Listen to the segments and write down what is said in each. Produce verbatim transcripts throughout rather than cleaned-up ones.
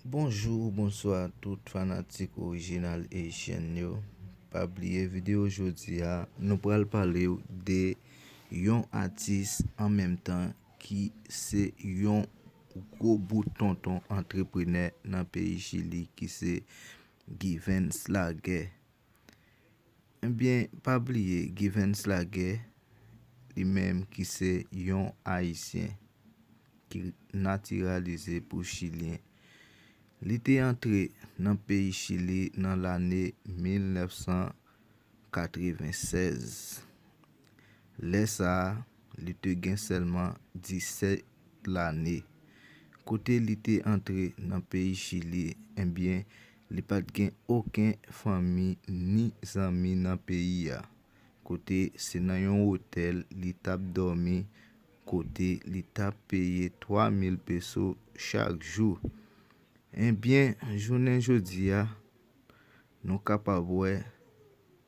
Bonjou, bonswa tout fanatik orijinal Haitian yo. Pa bliye videyo jodi a, nou pral pale w de yon atis an menm tan ki se yon gwo bout tonton antreprenè nan peyi Chili ki se Givens Laguerre. Ebyen, pa bliye Givens Laguerre, li menm ki se yon Ayisyen ki natiralize pou Chilyen. Li te antre nan peyi Chili nan lane mil nèf san katrevensèz. Lè sa a, li te gen sèlman disèt lane. Kote li te antre nan peyi Chili, ebyen, li pa t gen okenn fanmi ni zanmi nan peyi a. Kote se nan yon otèl li t ap dòmi, kote li t ap peye twa mil peso chak jou. Ebyen, jounen jodi a, nou kapab wè,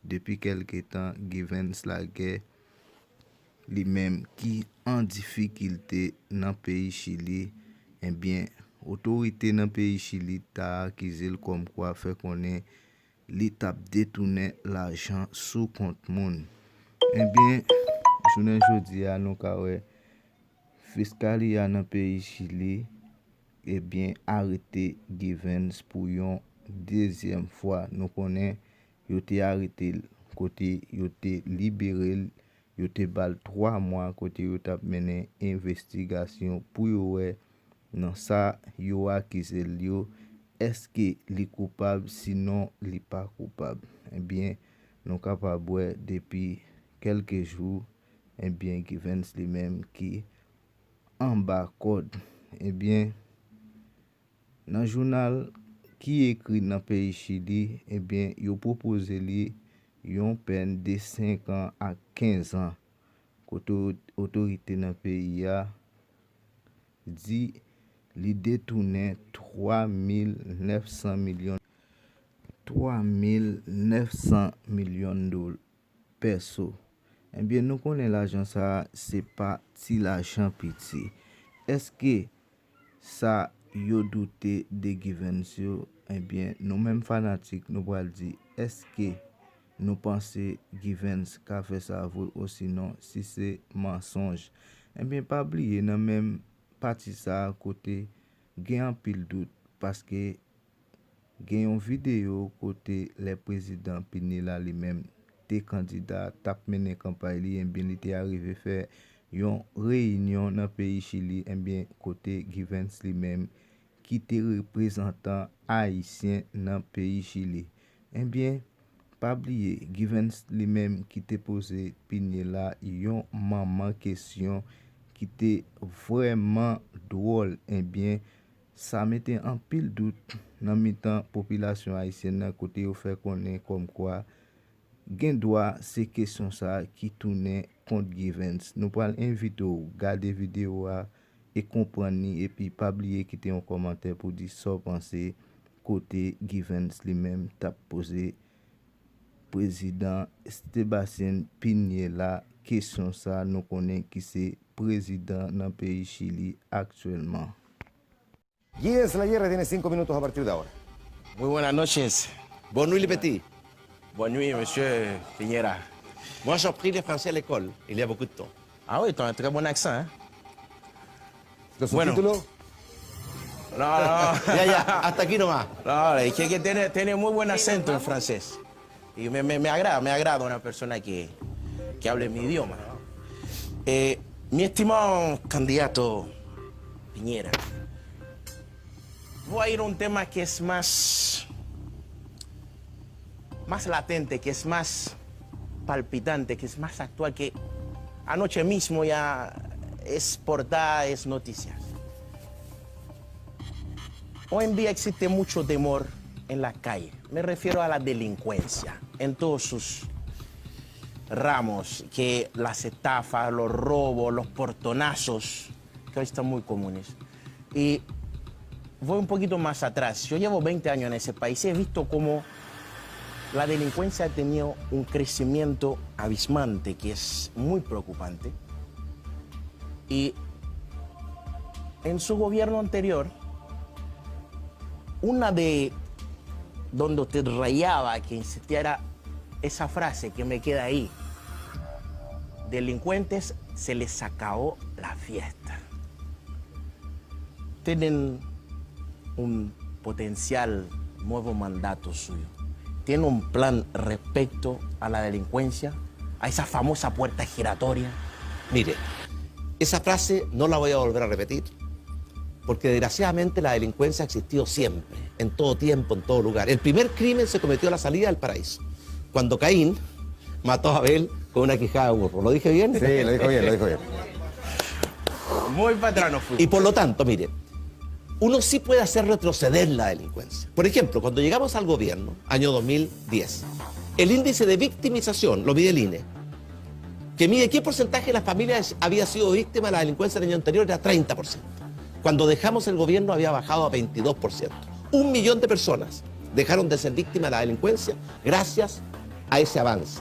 depi kèlke tan, Givens Laguerre, li menm ki an difikilte nan peyi Chili, ebyen, otorite nan peyi Chili ta akize l kòmkwa fè konnen li t ap detounen lajan sou kont moun. Ebyen, jounen jodi a, nou ka wè fiskali a nan peyi Chili, ebyen, arete Givens pou yon dezyèm fwa. Nou konnen yo te arete l, kote yo te libere l, yo te ba l twa mwa, kote yo t ap mennen envestigasyon pou yo wè nan sa yo akize l yo, èske li koupab, sinon li pa koupab. Ebyen, nou kapab wè depi kèlke jou, ebyen, Givens li menm ki anba kòd. Ebyen, nan jounal ki ekri nan peyi Chili, ebyen, yo pwopoze li yon pèn de senk an ak kenz an, kote otorite nan peyi a di li detounen twa mil nèf san milyon, twa mil nèf san milyon dola pèso. Ebyen, nou konnen lajan sa a, se pa ti lajan piti. Èske sa yo doute de Givens yo? Ebyen, nou menm fanatik, nou pral di, èske nou panse Givens ka fè sa vre osinon si se mansonj? Ebyen, pa bliye nan menm pati sa a kote gen anpil dout, paske gen yon videyo kote lè prezidan Pinela li menm te kandida, t ap mennen kanpay li, ebyen, li te arive fè yon reyinyon nan peyi Chili, ebyen, kote Givens li menm ki te reprezantan ayisyen nan peyi Chili. Ebyen, pa bliye, Givens li menm ki te poze Pinela yon manman kesyon ki te vrèman dwòl. Ebyen, sa mete anpil dout nan mitan popilasyon ayisyèn nan, kote yo fè konnen kòmkwa gen dwa se kesyon sa a ki tounen kont Givens. Nou pral envite w gade videyo a e konprann li, epi pa bliye kite yon kòmantè pou di sa w panse kote Givens li menm t ap poze prezidan Sebastien Pinela kesyon sa a, nou konnen ki se prezidan nan peyi Chili aktyèlman. Givens Laguerre tiene cinco minutos a partir de ahora. Muy buenas noches. Bonne nuit, les petits. Bonne nuit, monsieur Piñera. Moi, j'ai appris le français à l'école, il y a beaucoup de temps. Ah oui, tu as un très bon accent, hein? Los subtítulos. No, no. Ya, ya, hasta aquí nomás. No, es que, que tiene, tiene muy buen acento en francés. Y me, me, me agrada, me agrada una persona que, que hable mi idioma. Eh, mi estimado candidato Piñera, voy a ir a un tema que es más, más latente, que es más palpitante, que es más actual, que anoche mismo ya es portada, es noticias. Hoy en día existe mucho temor en la calle. Me refiero a la delincuencia, en todos sus ramos, que las estafas, los robos, los portonazos, que hoy están muy comunes. Y voy un poquito más atrás. Yo llevo veinte años en ese país y he visto cómo la delincuencia ha tenido un crecimiento abismante que es muy preocupante. Y en su gobierno anterior, Una de donde usted rayaba que insistía era esa frase que me queda ahí. Delincuentes se les acabó la fiesta. Tienen un potencial nuevo mandato suyo. Tiene un plan respecto a la delincuencia, a esa famosa puerta giratoria. Mire, esa frase no la voy a volver a repetir, porque desgraciadamente la delincuencia ha existido siempre, en todo tiempo, en todo lugar. El primer crimen se cometió a la salida del paraíso, cuando Caín mató a Abel con una quijada de burro. ¿Lo dije bien? Sí, lo dijo bien, lo dijo bien. Muy patrón fui. Y por lo tanto, mire, uno sí puede hacer retroceder la delincuencia. Por ejemplo, cuando llegamos al gobierno, año dos mil diez, el índice de victimización, lo mide el INE, que mide qué porcentaje de las familias había sido víctima de la delincuencia el año anterior, era treinta por ciento. Cuando dejamos el gobierno había bajado a veintidós por ciento. Un millón de personas dejaron de ser víctimas de la delincuencia gracias a ese avance.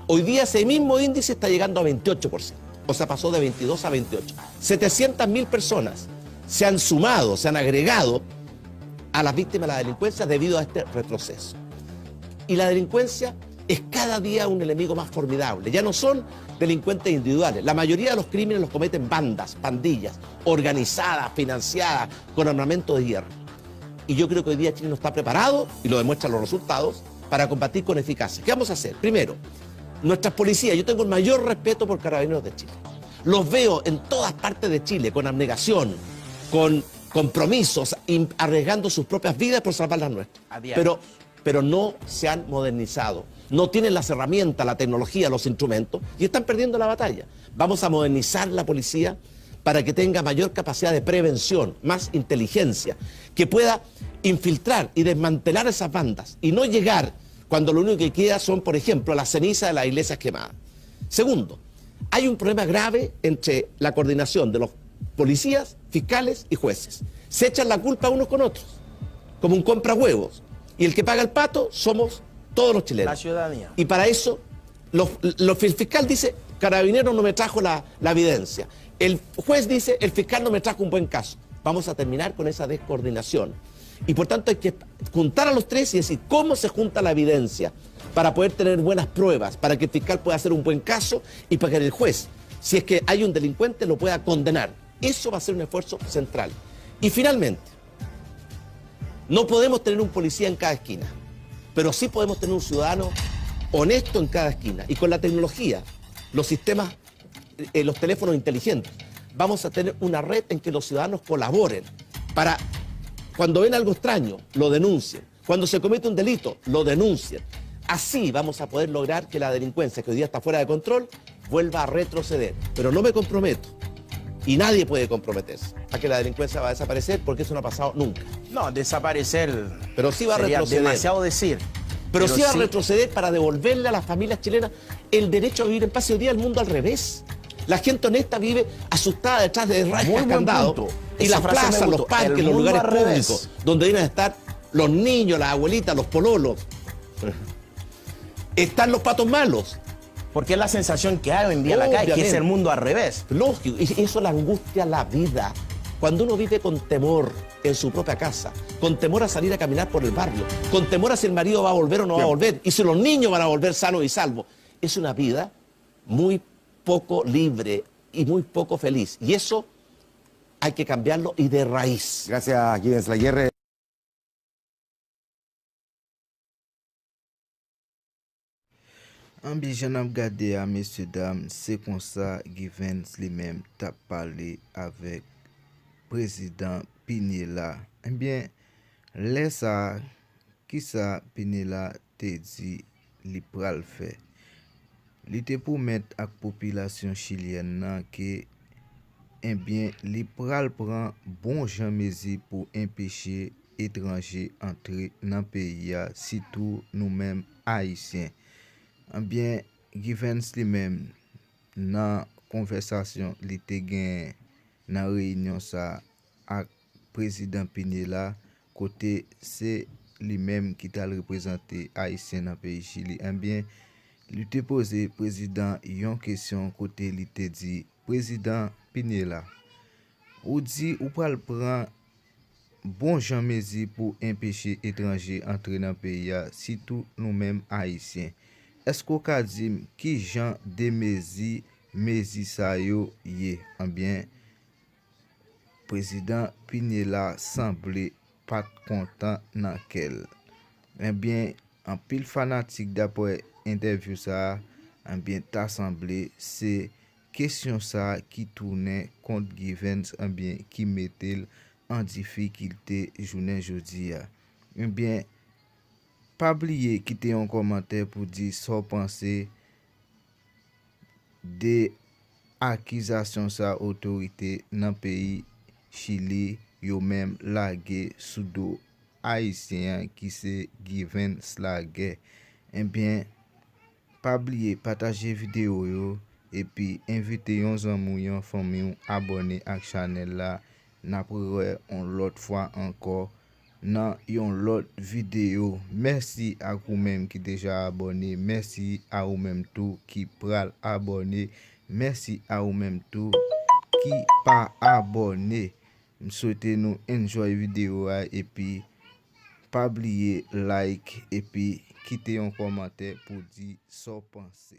Hoy día ese mismo índice está llegando a veintiocho por ciento, o sea, pasó de veintidós a veintiocho. Setecientas mil personas se han sumado, se han agregado a las víctimas de la delincuencia debido a este retroceso. Y la delincuencia es cada día un enemigo más formidable. Ya no son delincuentes individuales. La mayoría de los crímenes los cometen bandas, pandillas, organizadas, financiadas, con armamento de hierro. Y yo creo que hoy día Chile no está preparado, y lo demuestran los resultados, para combatir con eficacia. ¿Qué vamos a hacer? Primero, nuestras policías, yo tengo el mayor respeto por Carabineros de Chile. Los veo en todas partes de Chile, con abnegación, con compromisos, arriesgando sus propias vidas por salvar las nuestras. Pero, pero no se han modernizado. No tienen las herramientas, la tecnología, los instrumentos, y están perdiendo la batalla. Vamos a modernizar la policía para que tenga mayor capacidad de prevención, más inteligencia, que pueda infiltrar y desmantelar esas bandas y no llegar cuando lo único que queda son, por ejemplo, las cenizas de las iglesias quemadas. Segundo, hay un problema grave entre la coordinación de los policías, fiscales y jueces. Se echan la culpa unos con otros, como un compra huevos. Y el que paga el pato somos todos los chilenos. La ciudadanía. Y para eso, los, los, el fiscal dice, carabinero no me trajo la, la evidencia. El juez dice, el fiscal no me trajo un buen caso. Vamos a terminar con esa descoordinación. Y por tanto hay que juntar a los tres y decir cómo se junta la evidencia para poder tener buenas pruebas, para que el fiscal pueda hacer un buen caso y para que el juez, si es que hay un delincuente, lo pueda condenar. Eso va a ser un esfuerzo central. Y finalmente, no podemos tener un policía en cada esquina, pero sí podemos tener un ciudadano honesto en cada esquina. Y con la tecnología, los sistemas, eh, los teléfonos inteligentes, vamos a tener una red en que los ciudadanos colaboren para, cuando ven algo extraño, lo denuncien. Cuando se comete un delito, lo denuncien. Así vamos a poder lograr que la delincuencia, que hoy día está fuera de control, vuelva a retroceder. Pero no me comprometo, y nadie puede comprometerse, a que la delincuencia va a desaparecer, porque eso no ha pasado nunca. No, desaparecer. Pero sí va a retroceder. Demasiado decir. Pero sí va a retroceder para devolverle a las familias chilenas el derecho a vivir en paz. Y hoy día el mundo al revés. La gente honesta vive asustada detrás de rejas, candados, y las plazas, los parques, los lugares públicos donde deben estar los niños, las abuelitas, los pololos. Están los patos malos. Porque es la sensación que hay hoy en día en la calle, que es el mundo al revés. Lógico, y eso le angustia la vida. Cuando uno vive con temor en su propia casa, con temor a salir a caminar por el barrio, con temor a si el marido va a volver o no va a volver, y si los niños van a volver sanos y salvos, es una vida muy poco libre y muy poco feliz. Y eso hay que cambiarlo y de raíz. Gracias, Givens Laguerre. Anben, jan n ap gade a, mesye dam, se konsa Givens li menm t ap pale avèk prezidan Pinela. Ebyen, lè sa a, kisa Pinela te di li pral fè? Li te pwomèt ak popilasyon chilyèn nan ke, ebyen, li pral pran bon jan mezi pou enpeche etranje antre nan peyi a, sitou nou menm Ayisyen. Ebyen, Givens li menm, nan konvèsasyon li te genyen nan reyinyon sa a ak prezidan Pinela, kote se li menm ki t al reprezante Ayisyen nan peyi Chili, ebyen, li te poze prezidan yon kesyon kote li te di, Prezidan Pinela, ou di ou pral pran bon jan mezi pou enpeche etranje antre nan peyi a, sitou nou menm Ayisyen. Èske w ka di m ki jan de mezi mezi sa yo ye? Ebyen, Prezidan Pinela sanble pa t kontan nan kè l. Ebyen, anpil fanatik, daprè entèvyou sa a, ebyen, ta sanble se kesyon sa a ki tounen kont Givens, ebyen, ki mete l an difikilte jounen jodi a. Ebyen, pa bliye kite yon kòmantè pou di sa w panse de akizasyon sa otorite nan peyi Chili yo menm lage sou do Ayisyen an ki se Givens Laguerre. Ebyen, pa bliye pataje videyo yo epi envite yon zanmi w, yon fanmi w abòne ak chanèl la. N ap rewè yon lòt fwa ankò nan yon lòt videyo. Mèsi ak ou menm ki deja abòne. Mèsi a ou menm tou ki pral abòne. Mèsi a ou menm tou ki pa abòne. M swete nou enjoy videyo a epi pa bliye like epi kite yon kòmantè pou di sa w panse.